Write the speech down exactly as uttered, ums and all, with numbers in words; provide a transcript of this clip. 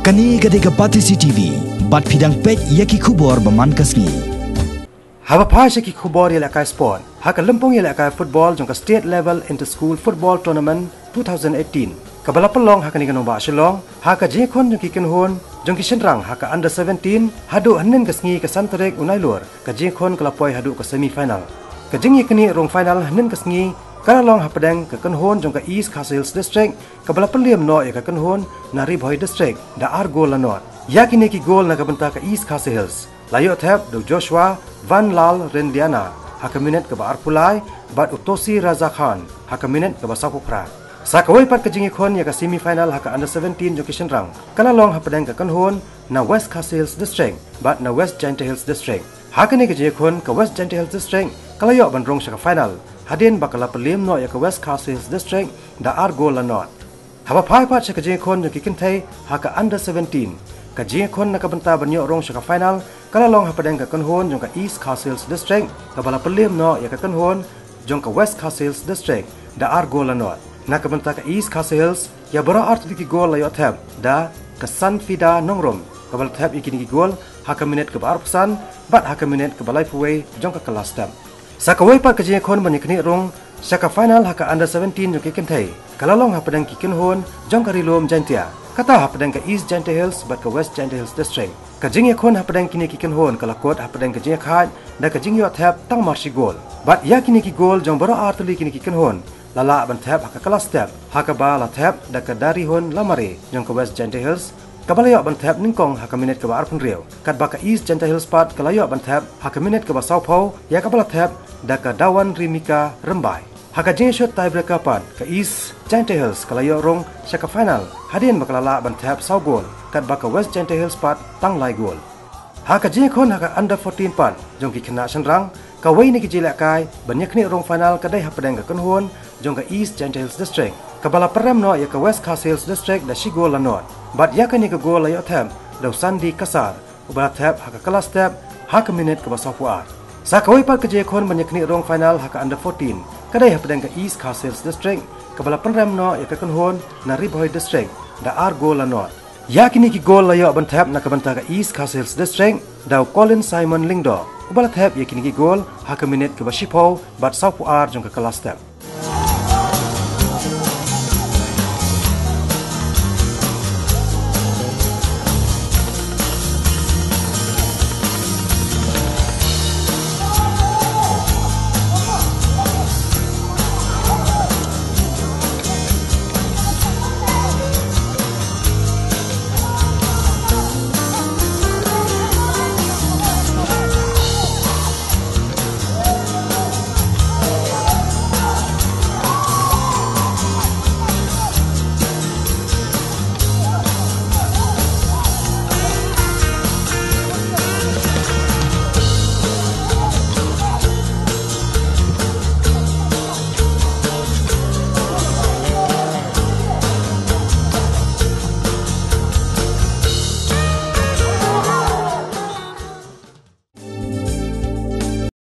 Kane ka dei ka Batesi T V, bad phi dang peit ïa ki khubor ba man ka sngi. Haba phai sha ki khubor ïalehkai sport, ha ka lympung ïalehkai football jong ka State Level Inter-School Football Tournament two thousand eighteen, kaba la pynlong ha kane ka nongbah Shillong, ha ka jingïakhun jong ki kynhun jong ki shynrang ha ka under seventeen, haduh hynnin ka sngi ka san tarik u Nailur, ka jingïakhun ka la poi haduh ka semi final. Ka jingïaknieh rung final hynnin ka sngi ka la long hapdeng ka kynhun jong ka East Khasi Hills District, kaba la pynliem noh ïa ka kynhun na Ri Bhoi District da ar gol la nod. Ïa kine ki gol na ka bynta ka East Khasi Hills la ïoh thep da u Joshua Van Lal Rendiana ha ka minit kaba arphew lai, bad u Tosi Raza Khan ha ka minit kaba sawphew phra. Sa kawei pat ka jingïakhun ïa ka semi final ha ka under seventeen jong ki shynrang ka la long hapdeng ka kynhun na West Khasi Hills District bad na West Jaintia Hills District. Ha kane ka jingïakhun ka West Jaintia Hills District ka la ïoh ban rung sha ka final, hadien ba ka la pynliem noh ïa ka West Khasi Hills District da ar gol la nod. Haba phai pat sha ka jingïakhun jong ki kynthei ha ka under seventeen, ka jingïakhun na ka bynta ban ïoh rung sha ka final ka la long hapdeng ka kynhun jong ka East Khasi Hills District, kaba la pynliem noh ïa ka kynhun jong ka West Khasi Hills District da ar gol la nod. Na ka bynta ka East Khasi Hills, ïa baroh artylli ki gol la ïoh thep da ka Sanfida Nongrum, kaba la thep ïa kine ki gol ha ka minit kaba arphew san bad ha ka minit kaba laiphew wei jong ka kylla step. Sa kawei pat ka jingïakhun ban ïaknieh rung sha ka final ha ka under seventeen jong ki kynthei ka la long hapdeng ki kynhun jong ka Ri Lum Jaintia, kata hapdeng ka East Jaintia Hills bad ka West Jaintia Hills District. Ka jingïakhun hapdeng kine ki kynhun ka la kut hapdeng ka jingïakhaid da ka jingïoh thep tang mar shi gol. Bad ïa kine ki gol jong baroh artylli kine ki kynhun la lah ban thep ha ka kylla step, ha kaba la thep da ka Darihun Lamare jong ka West Jaintia Hills, kaba la ïoh ban thep nyngkong ha ka minit kaba arphew hynriew, katba ka East Jaintia Hills pat ka la ïoh ban thep ha ka minit kaba sawphew, ïa kaba la thep da ka Dawan Rimika Rymbai. Ha ka jingïashut tiebreaker pat, ka East Jaintia Hills ka la ïoh rung sha ka final hadien ba ka la lah ban thep saw gol, katba ka West Jaintia Hills pat tang lai gol. Ha ka jingïakhun ha ka under fourteen pat jong ki khynnah shynrang, kawei na ki jingïalehkai ban ïaknieh rung final ka dei hapdeng ka kynhun jong ka East Jaintia Hills District, kaba la pynrem noh ïa ka West Khasi Hills District da shi gol la nod. Bad ïa kane ka gol la ïoh thep da u Sandi Kasar, uba la thep ha ka kylla step ha ka minit kaba sawphew ar. Sa kawei pat ka jingïakhun ban ïaknieh rung final ha ka under fourteen ka dei hapdeng ka East Khasi Hills District, kaba la pynrem noh ïa ka kynhun na Ri Bhoi District da ar gol la nod. Ïa kine ki gol la ïoh ban thep na ka bynta ka East Khasi Hills District da u Colin Simon Lyngdoh, uba la thep ïa kine ki gol ha ka minit kaba shiphew bad sawphew ar jong ka kylla step.